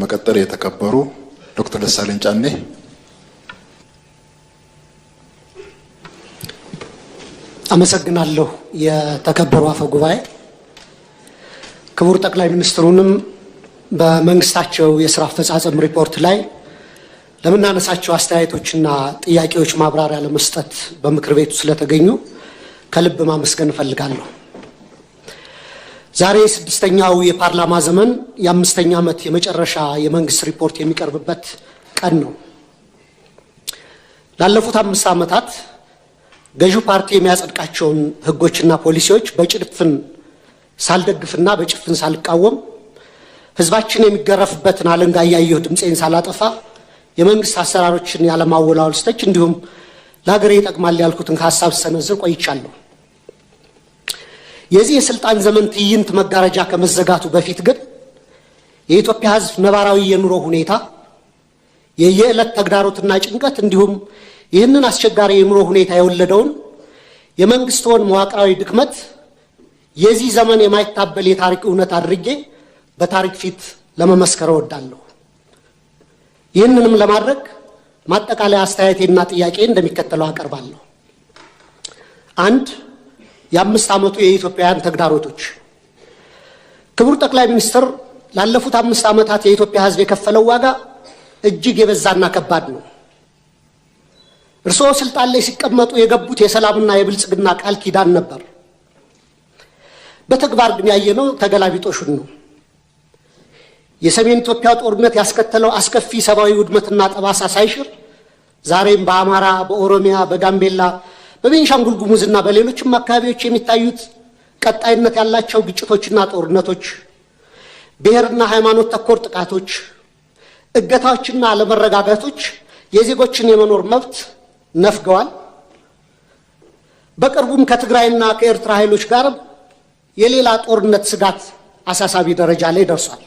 መቀጠል የተከበሩ ዶክተር ደሳለኝ ጫኔ። አመሰግናለሁ። የተከበሩ አፈ ጉባኤ፣ ክቡር ጠቅላይ ሚኒስትሩንም በመንግስታቸው የስራ አፈጻጸም ሪፖርት ላይ ለምናነሳቸው አስተያየቶችና ጥያቄዎች ማብራሪያ ለመስጠት በምክር ቤቱ ስለተገኙ ከልብ ማመስገን እፈልጋለሁ። ዛሬ ስድስተኛው የፓርላማ ዘመን የአምስተኛ ዓመት የመጨረሻ የመንግስት ሪፖርት የሚቀርብበት ቀን ነው። ላለፉት 5 ዓመታት ገዢው ፓርቲ የሚያጸድቃቸውን ህጎችና ፖሊሲዎች በጭፍን ሳልደግፍና በጭፍን ሳልቃወም፣ ህዝባችን የሚገረፍበትን አለንጋ እያየሁ ድምፄን ሳላጠፋ፣ የመንግስት አሰራሮችን ያለማወላወል ስተች እንዲሁም ለሀገሬ ይጠቅማል ያልኩትን ሀሳብ ስሰነዝር ቆይቻለሁ። የዚህ የስልጣን ዘመን ትዕይንት መጋረጃ ከመዘጋቱ በፊት ግን የኢትዮጵያ ህዝብ ነባራዊ የኑሮ ሁኔታ፣ የየዕለት ተግዳሮትና ጭንቀት እንዲሁም ይህንን አስቸጋሪ የኑሮ ሁኔታ የወለደውን የመንግስትን መዋቅራዊ ድክመት የዚህ ዘመን የማይታበል የታሪክ እውነት አድርጌ በታሪክ ፊት ለመመስከር እወዳለሁ። ይህንንም ለማድረግ ማጠቃለያ አስተያየቴና ጥያቄ እንደሚከተለው አቀርባለሁ። አንድ፣ የ5 ዓመቱ የኢትዮጵያውያን ተግዳሮቶች። ክቡር ጠቅላይ ሚኒስትር፣ ላለፉት 5 ዓመታት የኢትዮጵያ ሕዝብ የከፈለው ዋጋ እጅግ የበዛና ከባድ ነው። እርስዎ ስልጣን ላይ ሲቀመጡ የገቡት የሰላምና የብልጽግና ቃል ኪዳን ነበር። በተግባር ግን ያየነው ተገላቢጦሹን ነው። የሰሜን ኢትዮጵያ ጦርነት ያስከተለው አስከፊ ሰብአዊ ውድመትና ጠባሳ ሳይሽር ዛሬም በአማራ፣ በኦሮሚያ፣ በጋምቤላ፣ በቤንሻንጉል ጉሙዝና በሌሎችም አካባቢዎች የሚታዩት ቀጣይነት ያላቸው ግጭቶችና ጦርነቶች፣ ብሔርና ሃይማኖት ተኮር ጥቃቶች፣ እገታዎችና አለመረጋጋቶች የዜጎችን የመኖር መብት ነፍገዋል። በቅርቡም ከትግራይና ከኤርትራ ኃይሎች ጋር የሌላ ጦርነት ስጋት አሳሳቢ ደረጃ ላይ ደርሷል።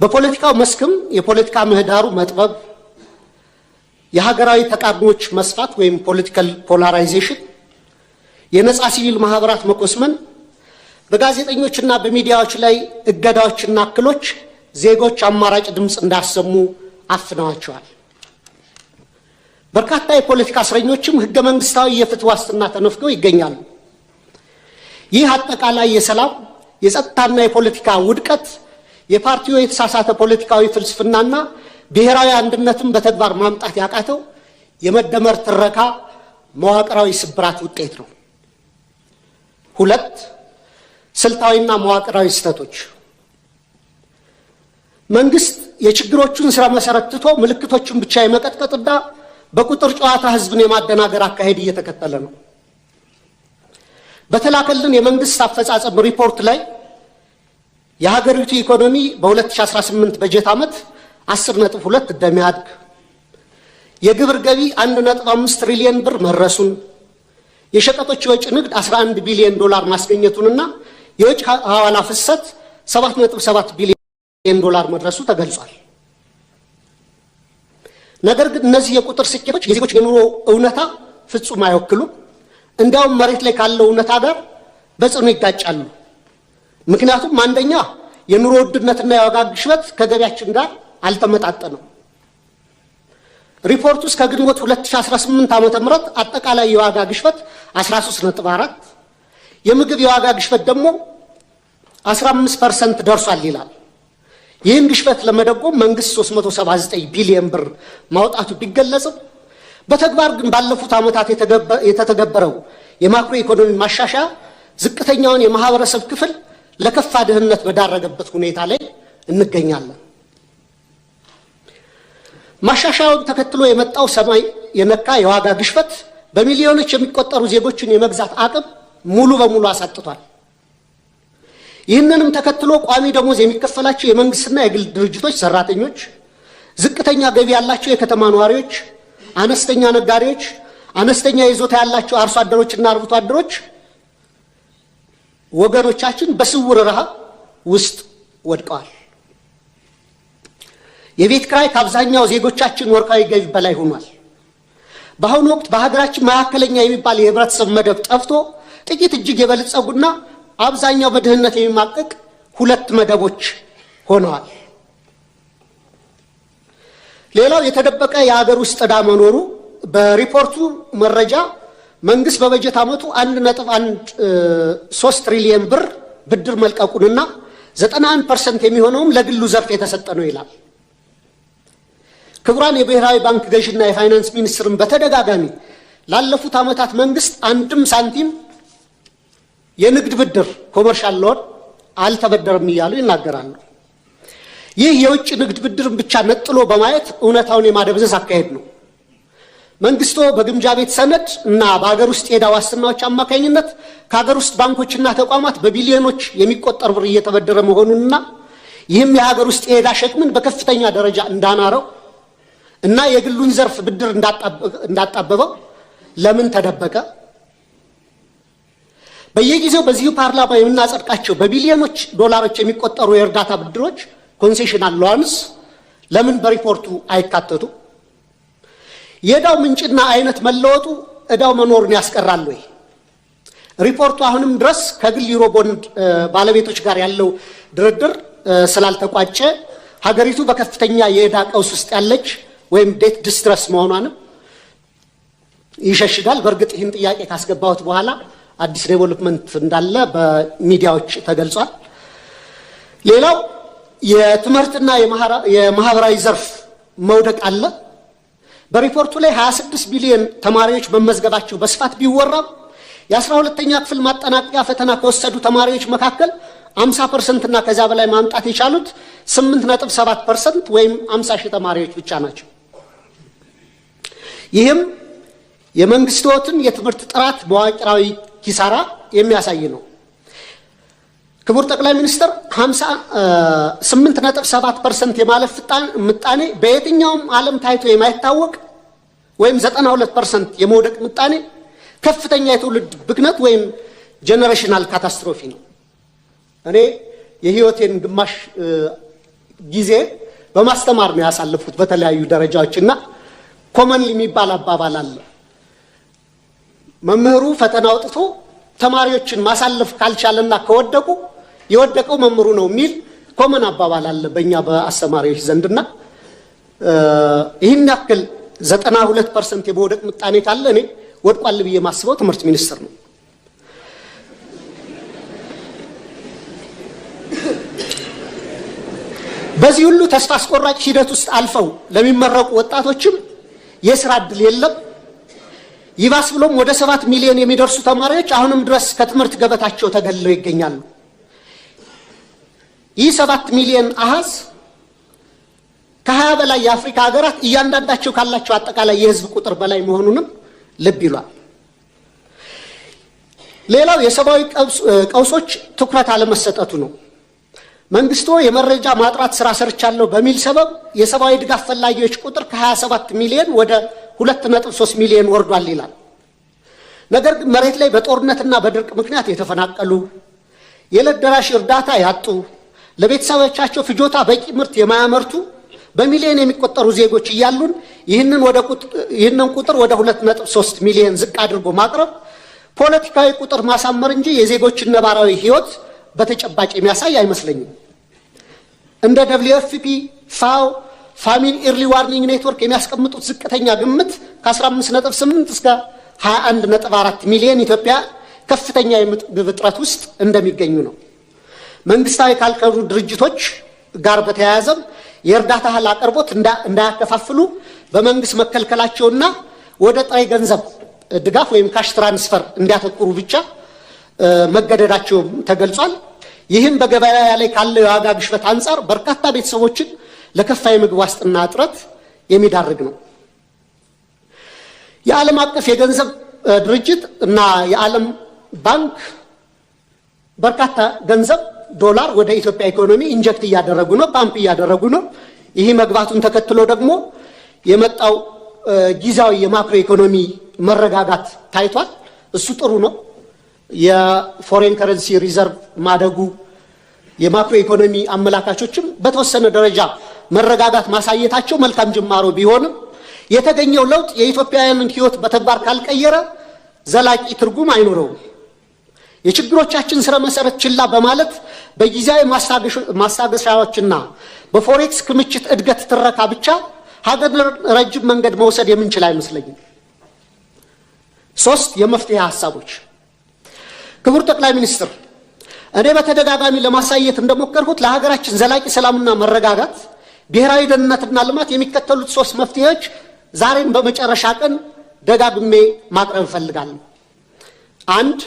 በፖለቲካው መስክም የፖለቲካ ምህዳሩ መጥበብ፣ የሀገራዊ ተቃርኖች መስፋት ወይም political polarization፣ የነፃ ሲቪል ማህበራት መኮስመን፣ በጋዜጠኞችና በሚዲያዎች ላይ እገዳዎችና እክሎች ዜጎች አማራጭ ድምፅ እንዳያሰሙ አፍነዋቸዋል። በርካታ የፖለቲካ እስረኞችም ህገ መንግስታዊ የፍትህ ዋስትና ተነፍገው ይገኛሉ። ይህ አጠቃላይ የሰላም፣ የጸጥታና የፖለቲካ ውድቀት የፓርቲው የተሳሳተ ፖለቲካዊ ፍልስፍናና ብሔራዊ አንድነትን በተግባር ማምጣት ያቃተው የመደመር ትረካ መዋቅራዊ ስብራት ውጤት ነው። ሁለት፣ ስልታዊና መዋቅራዊ ስህተቶች። መንግስት የችግሮቹን ስረ መሰረት ትቶ ምልክቶቹን ብቻ የመቀጥቀጥና በቁጥር ጨዋታ ህዝብን የማደናገር አካሄድ እየተከተለ ነው። በተላከልን የመንግስት አፈጻጸም ሪፖርት ላይ የሀገሪቱ ኢኮኖሚ በ2018 በጀት ዓመት 10.2 እንደሚያድግ፣ የግብር ገቢ 1.5 ትሪሊየን ብር መድረሱን፣ የሸቀጦች የወጪ ንግድ 11 ቢሊዮን ዶላር ማስገኘቱንና የውጭ ሐዋላ ፍሰት 7.7 ቢሊዮን ዶላር መድረሱ ተገልጿል። ነገር ግን እነዚህ የቁጥር ስኬቶች የዜጎች የኑሮ እውነታ ፍጹም አይወክሉም። እንዲያውም መሬት ላይ ካለው እውነታ ጋር በጽኑ ይጋጫሉ። ምክንያቱም አንደኛ፣ የኑሮ ውድነትና የዋጋ ግሽበት ከገቢያችን ጋር አልተመጣጠነም። ሪፖርቱ እስከ ግንቦት 2018 ዓ.ም አጠቃላይ የዋጋ ግሽበት 13.4፣ የምግብ የዋጋ ግሽበት ደግሞ 15% ደርሷል ይላል። ይህን ግሽበት ለመደጎም መንግስት 379 ቢሊዮን ብር ማውጣቱ ቢገለጽም በተግባር ግን ባለፉት ዓመታት የተተገበረው የማክሮ ኢኮኖሚ ማሻሻያ ዝቅተኛውን የማህበረሰብ ክፍል ለከፋ ድህነት በዳረገበት ሁኔታ ላይ እንገኛለን። ማሻሻያውን ተከትሎ የመጣው ሰማይ የነካ የዋጋ ግሽበት በሚሊዮኖች የሚቆጠሩ ዜጎችን የመግዛት አቅም ሙሉ በሙሉ አሳጥቷል። ይህንንም ተከትሎ ቋሚ ደሞዝ የሚከፈላቸው የመንግስትና የግል ድርጅቶች ሰራተኞች፣ ዝቅተኛ ገቢ ያላቸው የከተማ ነዋሪዎች፣ አነስተኛ ነጋዴዎች፣ አነስተኛ ይዞታ ያላቸው አርሶ አደሮችና አርብቶ አደሮች ወገኖቻችን በስውር ረሃብ ውስጥ ወድቀዋል። የቤት ክራይ ከአብዛኛው ዜጎቻችን ወርሃዊ ገቢ በላይ ሆኗል። በአሁኑ ወቅት በሀገራችን መካከለኛ የሚባል የህብረተሰብ መደብ ጠፍቶ ጥቂት እጅግ የበለጸጉና አብዛኛው በድህነት የሚማቅቅ ሁለት መደቦች ሆነዋል። ሌላው የተደበቀ የሀገር ውስጥ ዕዳ መኖሩ። በሪፖርቱ መረጃ መንግስት በበጀት ዓመቱ 1.13 ትሪሊየን ብር ብድር መልቀቁንና 91% የሚሆነውም ለግሉ ዘርፍ የተሰጠ ነው ይላል። ክቡራን የብሔራዊ ባንክ ገዥና የፋይናንስ ሚኒስትርን በተደጋጋሚ ላለፉት ዓመታት መንግስት አንድም ሳንቲም የንግድ ብድር፣ commercial loan አልተበደረም እያሉ ይናገራሉ። ይህ የውጭ ንግድ ብድርን ብቻ ነጥሎ በማየት እውነታውን የማደብዘዝ አካሄድ ነው። መንግስቶ በግምጃ ቤት ሰነድ እና በሀገር ውስጥ የዕዳ ዋስትናዎች አማካኝነት ከሀገር ውስጥ ባንኮችና ተቋማት በቢሊዮኖች የሚቆጠር ብር እየተበደረ መሆኑንና ይህም የሀገር ውስጥ የዕዳ ሸክምን በከፍተኛ ደረጃ እንዳናረው እና የግሉን ዘርፍ ብድር እንዳጣበበው ለምን ተደበቀ? በየጊዜው በዚሁ ፓርላማ የምናጸድቃቸው በቢሊዮኖች ዶላሮች የሚቆጠሩ የእርዳታ ብድሮች፣ concessional loans፣ ለምን በሪፖርቱ አይካተቱ? የዕዳው ምንጭና አይነት መለወጡ ዕዳው መኖሩን ያስቀራል ወይ? ሪፖርቱ አሁንም ድረስ ከግል ዩሮ ቦንድ ባለቤቶች ጋር ያለው ድርድር ስላልተቋጨ ሀገሪቱ በከፍተኛ የዕዳ ቀውስ ውስጥ ያለች ወይም debt distress መሆኗንም ይሸሽጋል። በእርግጥ ይህን ጥያቄ ካስገባሁት በኋላ አዲስ development እንዳለ በሚዲያዎች ተገልጿል። ሌላው የትምህርትና የማህበራዊ ዘርፍ መውደቅ አለ። በሪፖርቱ ላይ 26 ቢሊዮን ተማሪዎች መመዝገባቸው በስፋት ቢወራም የ12ኛ ክፍል ማጠናቀቂያ ፈተና ከወሰዱ ተማሪዎች መካከል 50% እና ከዚያ በላይ ማምጣት የቻሉት 8.7% ወይም 50 ሺህ ተማሪዎች ብቻ ናቸው። ይህም የመንግስትን የትምህርት ጥራት መዋቅራዊ ኪሳራ የሚያሳይ ነው። ክቡር ጠቅላይ ሚኒስትር፣ 8.7% የማለፍ ምጣኔ በየትኛውም ዓለም ታይቶ የማይታወቅ ወይም 92% የመውደቅ ምጣኔ ከፍተኛ የትውልድ ብክነት ወይም generational catastrophe ነው። እኔ የህይወቴን ግማሽ ጊዜ በማስተማር ነው ያሳለፍኩት በተለያዩ ደረጃዎች እና common የሚባል አባባል አለ። መምህሩ ፈተና አውጥቶ ተማሪዎችን ማሳለፍ ካልቻለና ከወደቁ የወደቀው መምህሩ ነው የሚል common አባባል አለ በእኛ በአስተማሪዎች ዘንድና ይህን ያክል 92% የመውደቅ ምጣኔ ካለ እኔ ወድቋል ብዬ ማስበው ትምህርት ሚኒስቴር ነው። በዚህ ሁሉ ተስፋ አስቆራጭ ሂደት ውስጥ አልፈው ለሚመረቁ ወጣቶችም የስራ እድል የለም። ይባስ ብሎም ወደ 7 ሚሊዮን የሚደርሱ ተማሪዎች አሁንም ድረስ ከትምህርት ገበታቸው ተገልለው ይገኛሉ። ይህ 7 ሚሊዮን አሃዝ ከ20 በላይ የአፍሪካ ሀገራት እያንዳንዳቸው ካላቸው አጠቃላይ የህዝብ ቁጥር በላይ መሆኑንም ልብ ይሏል። ሌላው የሰብአዊ ቀውሶች ትኩረት አለመሰጠቱ ነው። መንግስቱ የመረጃ ማጥራት ስራ ሰርቻለሁ በሚል ሰበብ የሰብአዊ ድጋፍ ፈላጊዎች ቁጥር ከ27 ሚሊዮን ወደ 2.3 ሚሊዮን ወርዷል ይላል። ነገር ግን መሬት ላይ በጦርነትና በድርቅ ምክንያት የተፈናቀሉ፣ የዕለት ደራሽ እርዳታ ያጡ፣ ለቤተሰቦቻቸው ፍጆታ በቂ ምርት የማያመርቱ በሚሊዮን የሚቆጠሩ ዜጎች እያሉን ይህንን ቁጥር ወደ 2.3 ሚሊዮን ዝቅ አድርጎ ማቅረብ ፖለቲካዊ ቁጥር ማሳመር እንጂ የዜጎችን ነባራዊ ሕይወት በተጨባጭ የሚያሳይ አይመስለኝም። እንደ WFP፣ FAO፣ Famine Early Warning Network የሚያስቀምጡት ዝቅተኛ ግምት ከ15.8 እስከ 21.4 ሚሊዮን ኢትዮጵያ ከፍተኛ የምግብ እጥረት ውስጥ እንደሚገኙ ነው። መንግስታዊ ካልሆኑ ድርጅቶች ጋር በተያያዘም የእርዳታ እህል አቅርቦት እንዳያከፋፍሉ በመንግስት መከልከላቸውና ወደ ጥሬ ገንዘብ ድጋፍ ወይም cash transfer እንዲያተኩሩ ብቻ መገደዳቸውም ተገልጿል። ይህም በገበያ ላይ ካለው የዋጋ ግሽበት አንጻር በርካታ ቤተሰቦችን ለከፋ የምግብ ዋስትና እጥረት የሚዳርግ ነው። የዓለም አቀፍ የገንዘብ ድርጅት እና የዓለም ባንክ በርካታ ገንዘብ፣ ዶላር ወደ ኢትዮጵያ ኢኮኖሚ inject እያደረጉ ነው፣ ፓምፕ እያደረጉ ነው። ይህ መግባቱን ተከትሎ ደግሞ የመጣው ጊዜያዊ የማክሮ ኢኮኖሚ መረጋጋት ታይቷል። እሱ ጥሩ ነው። የ foreign currency reserve ማደጉ፣ የማክሮ ኢኮኖሚ አመላካቾችም በተወሰነ ደረጃ መረጋጋት ማሳየታቸው መልካም ጅማሮ ቢሆንም የተገኘው ለውጥ የኢትዮጵያውያንን ሕይወት በተግባር ካልቀየረ ዘላቂ ትርጉም አይኖረውም። የችግሮቻችን ስረ መሰረት ችላ በማለት በጊዜያዊ ማስታገሻዎችና በ forex ክምችት እድገት ትረካ ብቻ ሀገርን ረጅም መንገድ መውሰድ የምንችል አይመስለኝም። ሶስት የመፍትሄ ሀሳቦች። ክቡር ጠቅላይ ሚኒስትር፣ እኔ በተደጋጋሚ ለማሳየት እንደሞከርኩት ለሀገራችን ዘላቂ ሰላምና መረጋጋት፣ ብሔራዊ ደህንነትና ልማት የሚከተሉት ሶስት መፍትሄዎች ዛሬም በመጨረሻ ቀን ደጋግሜ ማቅረብ እፈልጋለሁ። አንድ፣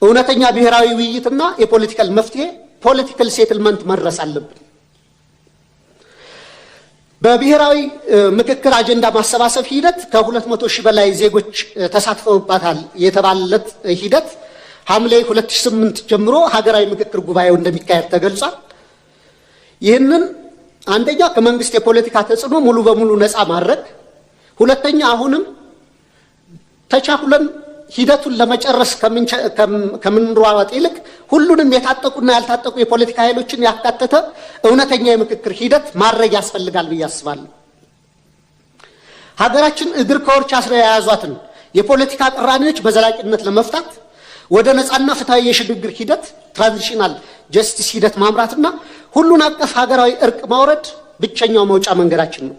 እውነተኛ ብሔራዊ ውይይትና የ political መፍትሄ፣ political settlement መድረስ አለብን። በብሔራዊ ምክክር አጀንዳ ማሰባሰብ ሂደት ከ200,000 በላይ ዜጎች ተሳትፈውባታል የተባለለት ሂደት ሐምሌ 2008 ጀምሮ ሀገራዊ ምክክር ጉባኤው እንደሚካሄድ ተገልጿል። ይህንን አንደኛ ከመንግስት የፖለቲካ ተጽዕኖ ሙሉ በሙሉ ነፃ ማድረግ፣ ሁለተኛ አሁንም ተቻኩለን ሂደቱን ለመጨረስ ከምንሯሯጥ ይልቅ ሁሉንም የታጠቁና ያልታጠቁ የፖለቲካ ኃይሎችን ያካተተ እውነተኛ የምክክር ሂደት ማድረግ ያስፈልጋል ብዬ አስባለሁ። ሀገራችን እግር ከወርች አስረው የያዟትን የፖለቲካ ቅራኔዎች በዘላቂነት ለመፍታት ወደ ነፃና ፍትሐዊ የሽግግር ሂደት፣ transitional justice ሂደት ማምራትና ሁሉን አቀፍ ሀገራዊ እርቅ ማውረድ ብቸኛው መውጫ መንገዳችን ነው።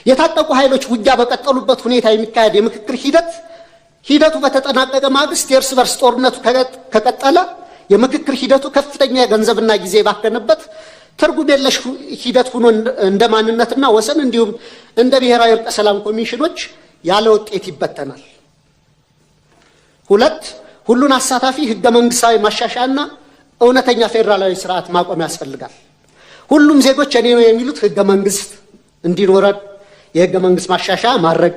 የታጠቁ ኃይሎች ውጊያ በቀጠሉበት ሁኔታ የሚካሄድ የምክክር ሂደት ሂደቱ በተጠናቀቀ ማግስት የእርስ በርስ ጦርነቱ ከቀጠለ የምክክር ሂደቱ ከፍተኛ የገንዘብና ጊዜ የባከነበት ትርጉም የለሽ ሂደት ሆኖ እንደ ማንነትና ወሰን እንዲሁም እንደ ብሔራዊ እርቀ ሰላም ኮሚሽኖች ያለ ውጤት ይበተናል። ሁለት፣ ሁሉን አሳታፊ ህገ መንግስታዊ ማሻሻያና እውነተኛ ፌዴራላዊ ስርዓት ማቆም ያስፈልጋል። ሁሉም ዜጎች የኔ ነው የሚሉት ህገ መንግስት እንዲኖረን የህገ መንግስት ማሻሻያ ማድረግ፣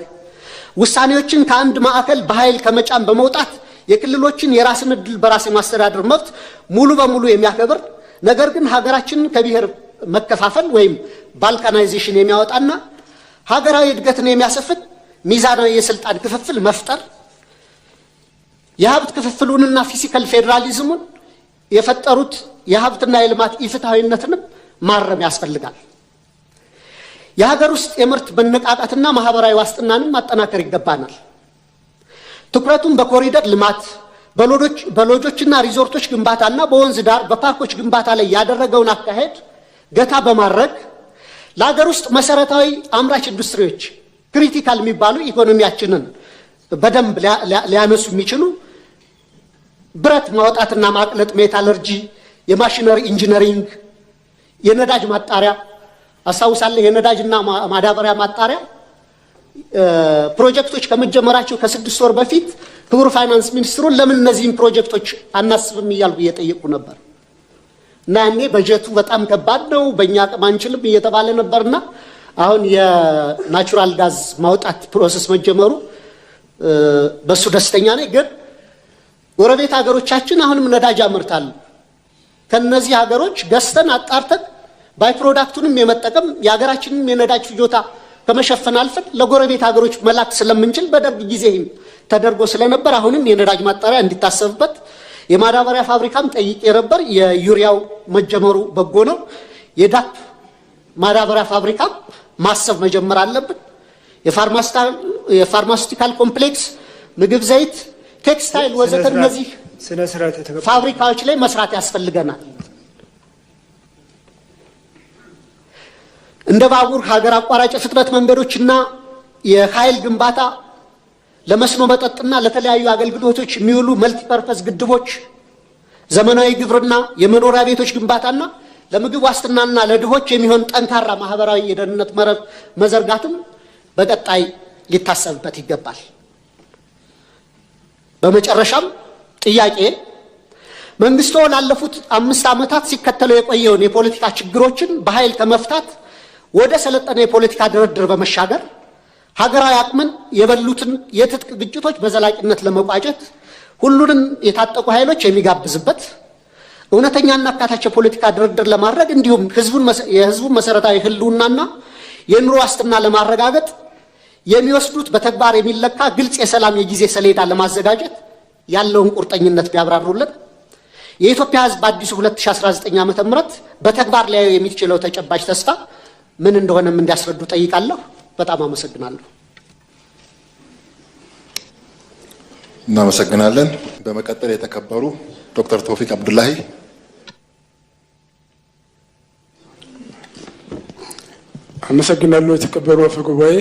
ውሳኔዎችን ከአንድ ማዕከል በኃይል ከመጫን በመውጣት የክልሎችን የራስን ዕድል በራስ የማስተዳደር መብት ሙሉ በሙሉ የሚያከብር፣ ነገር ግን ሀገራችንን ከብሔር መከፋፈል ወይም balkanization የሚያወጣና ሀገራዊ እድገትን የሚያሰፍን ሚዛናዊ የስልጣን ክፍፍል መፍጠር፣ የሀብት ክፍፍሉንና fiscal ፌዴራሊዝሙን የፈጠሩት የሀብትና የልማት ኢፍትሐዊነትንም ማረም ያስፈልጋል። የሀገር ውስጥ የምርት መነቃቃትና ማህበራዊ ዋስትናንም ማጠናከር ይገባናል። ትኩረቱን በኮሪደር ልማት፣ በሎጆችና ሪዞርቶች ግንባታና በወንዝ ዳር በፓርኮች ግንባታ ላይ ያደረገውን አካሄድ ገታ በማድረግ ለሀገር ውስጥ መሰረታዊ አምራች ኢንዱስትሪዎች critical የሚባሉ ኢኮኖሚያችንን በደንብ ሊያነሱ የሚችሉ ብረት ማውጣትና ማቅለጥ፣ metallurgy፣ የ machinery engineering፣ የነዳጅ ማጣሪያ አስታውሳለሁ። የነዳጅና ማዳበሪያ ማጣሪያ ፕሮጀክቶች ከመጀመራቸው ከ6 ወር በፊት ክቡር ፋይናንስ ሚኒስትሩን ለምን እነዚህን ፕሮጀክቶች አናስብም እያልኩ እየጠየቁ ነበር። እና ያኔ በጀቱ በጣም ከባድ ነው፣ በእኛ አቅም አንችልም እየተባለ ነበርና አሁን የ natural gas ማውጣት process መጀመሩ በሱ ደስተኛ ነኝ። ግን ጎረቤት ሀገሮቻችን አሁንም ነዳጅ ያመርታሉ። ከነዚህ ሀገሮች ገዝተን አጣርተን by-product ኡንም የመጠቀም የሀገራችንም የነዳጅ ፍጆታ ከመሸፈን አልፈን ለጎረቤት ሀገሮች መላክ ስለምንችል በደርግ ጊዜም ተደርጎ ስለነበር አሁንም የነዳጅ ማጣሪያ እንዲታሰብበት፣ የማዳበሪያ ፋብሪካም ጠይቄ ነበር። የዩሪያው መጀመሩ በጎ ነው። የዳፕ ማዳበሪያ ፋብሪካም ማሰብ መጀመር አለብን። የ pharmaceutical complex፣ ምግብ ዘይት፣ ቴክስታይል ወዘተ እነዚህ ፋብሪካዎች ላይ መስራት ያስፈልገናል። እንደ ባቡር፣ ሀገር አቋራጭ የፍጥነት መንገዶችና የኃይል ግንባታ፣ ለመስኖ መጠጥና ለተለያዩ አገልግሎቶች የሚውሉ multipurpose ግድቦች፣ ዘመናዊ ግብርና፣ የመኖሪያ ቤቶች ግንባታና ለምግብ ዋስትናና ለድሆች የሚሆን ጠንካራ ማህበራዊ የደህንነት መረብ መዘርጋትም በቀጣይ ሊታሰብበት ይገባል። በመጨረሻም ጥያቄ፣ መንግስቶ ላለፉት 5 ዓመታት ሲከተለው የቆየውን የፖለቲካ ችግሮችን በኃይል ከመፍታት ወደ ሰለጠነ የፖለቲካ ድርድር በመሻገር ሀገራዊ አቅምን የበሉትን የትጥቅ ግጭቶች በዘላቂነት ለመቋጨት ሁሉንም የታጠቁ ኃይሎች የሚጋብዝበት እውነተኛና አካታች የፖለቲካ ድርድር ለማድረግ እንዲሁም የህዝቡን መሰረታዊ ህልውናና የኑሮ ዋስትና ለማረጋገጥ የሚወስዱት በተግባር የሚለካ ግልጽ የሰላም የጊዜ ሰሌዳ ለማዘጋጀት ያለውን ቁርጠኝነት ቢያብራሩልን፣ የኢትዮጵያ ህዝብ በአዲሱ 2019 ዓ.ም በተግባር ሊያየው የሚችለው ተጨባጭ ተስፋ ምን እንደሆነም እንዲያስረዱ ጠይቃለሁ። በጣም አመሰግናለሁ። እናመሰግናለን። በመቀጠል የተከበሩ ዶክተር ቶፊቅ አብዱላሂ። አመሰግናለሁ የተከበሩ አፈ ጉባኤ።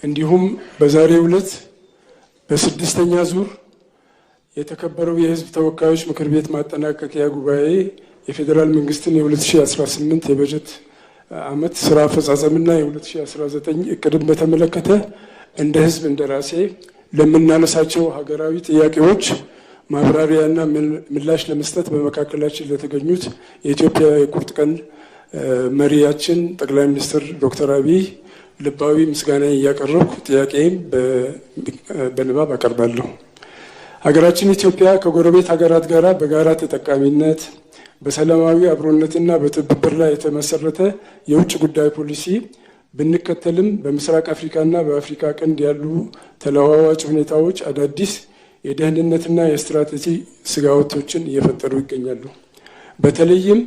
እንዲሁም በዛሬው ዕለት በስድስተኛ ዙር የተከበረው የሕዝብ ተወካዮች ምክር ቤት ማጠናቀቂያ ጉባኤ የፌዴራል መንግስትን የ2018 የበጀት ዓመት ስራ አፈጻጸምና የ2019 እቅድን በተመለከተ እንደ ሕዝብ እንደራሴ ለምናነሳቸው ሀገራዊ ጥያቄዎች ማብራሪያና ምላሽ ለመስጠት በመካከላችን ለተገኙት የኢትዮጵያ የቁርጥ ቀን መሪያችን ጠቅላይ ሚኒስትር ዶክተር አብይ ልባዊ ምስጋና እያቀረብኩ ጥያቄም በንባብ አቀርባለሁ። ሀገራችን ኢትዮጵያ ከጎረቤት ሀገራት ጋር በጋራ ተጠቃሚነት በሰላማዊ አብሮነትና በትብብር ላይ የተመሰረተ የውጭ ጉዳይ ፖሊሲ ብንከተልም በምስራቅ አፍሪካና በአፍሪካ ቀንድ ያሉ ተለዋዋጭ ሁኔታዎች አዳዲስ የደህንነትና የስትራቴጂ ስጋቶችን እየፈጠሩ ይገኛሉ። በተለይም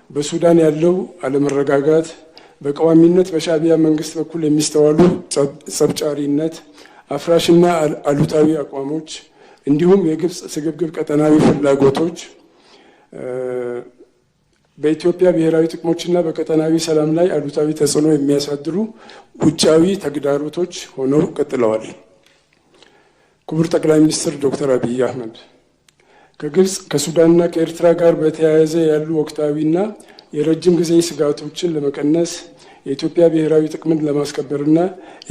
በሱዳን ያለው አለመረጋጋት፣ በቋሚነት በሻዕቢያ መንግስት በኩል የሚስተዋሉ ጸብጫሪነት፣ አፍራሽና አሉታዊ አቋሞች እንዲሁም የግብጽ ስግብግብ ቀጠናዊ ፍላጎቶች በኢትዮጵያ ብሔራዊ ጥቅሞችና በቀጠናዊ ሰላም ላይ አሉታዊ ተጽዕኖ የሚያሳድሩ ውጫዊ ተግዳሮቶች ሆነው ቀጥለዋል። ክቡር ጠቅላይ ሚኒስትር ዶክተር አብይ አህመድ፣ ከግብጽ፣ ከሱዳንና ከኤርትራ ጋር በተያያዘ ያሉ ወቅታዊና የረጅም ጊዜ ስጋቶችን ለመቀነስ፣ የኢትዮጵያ ብሔራዊ ጥቅምን ለማስከበርና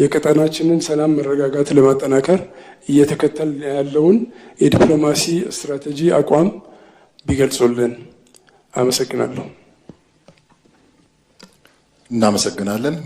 የቀጠናችንን ሰላም መረጋጋት ለማጠናከር እየተከተል ያለውን የዲፕሎማሲ ስትራቴጂ አቋም ቢገልጹልን። አመሰግናለሁ። እናመሰግናለን።